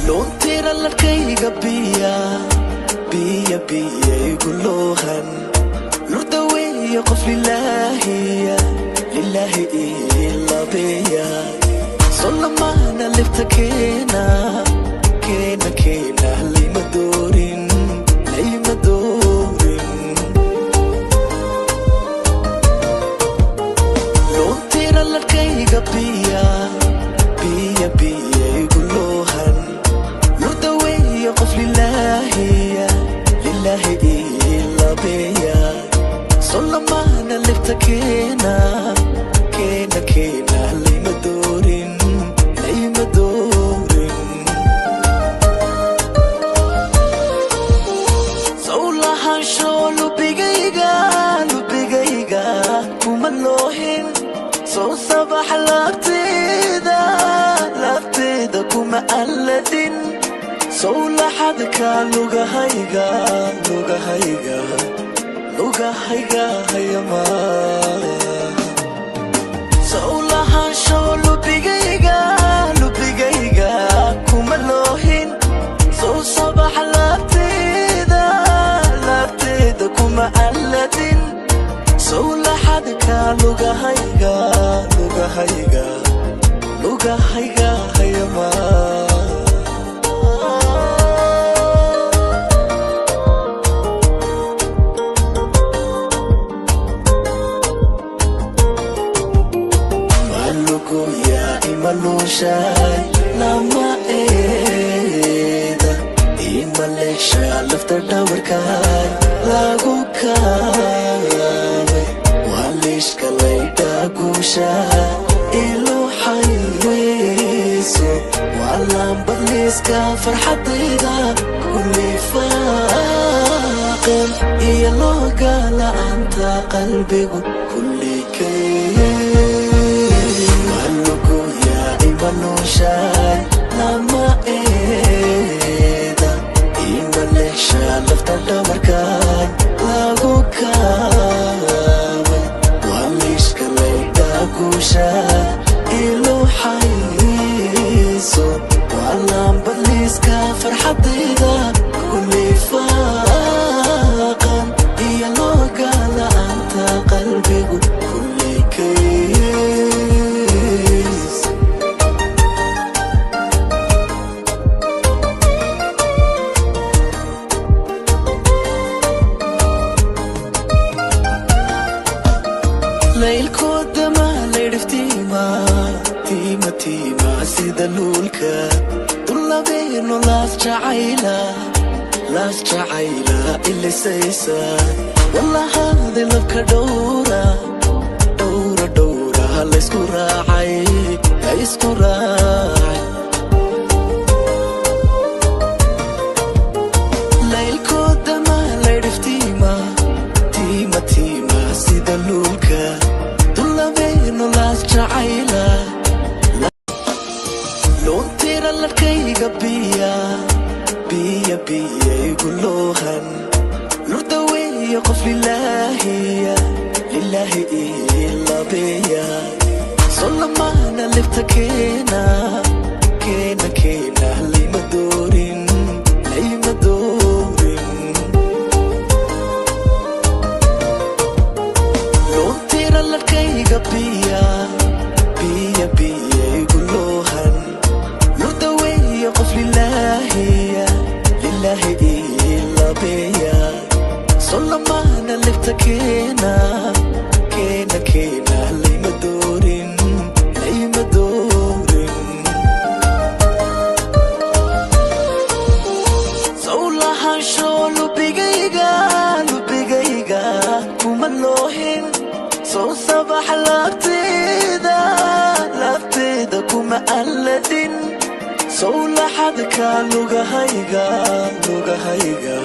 Luuntira larkayga biya biya biya igu loohan. Lurda weeye qof lilaahiya, lilaahi ii labeeya. Solamaana libta keena, keena, keena. Layma doorin, layma doorin. Luuntira larkayga biya biya biya igu loohan. Lurda weeye qof lilaahiya, lilaahi ii labeeya. Solamaana libta keena, keena, keena. Layma doorin, layma doorin. Sowlahaansho lubigayga, lubigayga kuma loohin. Soo sabax laabteeda, laabteeda kuma alladin. Sowlaxadka lugahayga, lugahayga, lugahayga hayama. Sowlahaansho lubigayga, lubigayga kuma loohin. Soo sabax laabteeda, laabteeda kuma alladin. Sowlaxadka lugahayga, lugahayga, lugahayga hayama. Maluguya imaluushay lama eeda imaleesha lafta dhabarkaay lagu kaabay waliishka laydha guusha iluxayso waa laambadliiska farxadayda kulli faaqan iyo looga la'aanta qalbigu kulli kay. Maluguya imaluushay lama eeda imaleesha lafta dhabarkaay lagu kaabay waliishka laydha guusha iluxayso waa laambadliiska farxadayda kulli faaqan iyo looga la'aanta qalbigu kulli kays. Laylkoodama laydhiftiima tiima tiima sida luulka dullabeeno laas jacayla, laas jacayla ilisaysa wallahaadi labka dhowra, dhowra, dhowra laysku raacay, laysku raacay. Laylkoodama laydhiftiima tiima tiima sida luulka dullabeeno laas jacayla. Luuntira larkayga biya biya biya igu loohan. Lurda weeye qof lilaahiya, lilaahi ii labeeya. Solamaana libta keena, keena, keena. Layma doorin, layma doorin. Luuntira larkayga biya biya biya igu loohan. Lurda weeye qof lilaahiya, lilaahi ii labeeya. Solamaana libta keena, keena, keena. Layma doorin, layma doorin. Sowlahaansho lubigayga, lubigayga kuma loohin. Soo sabax laabteeda, laabteeda kuma alladin. Sowlaxadka lugahayga, lugahayga.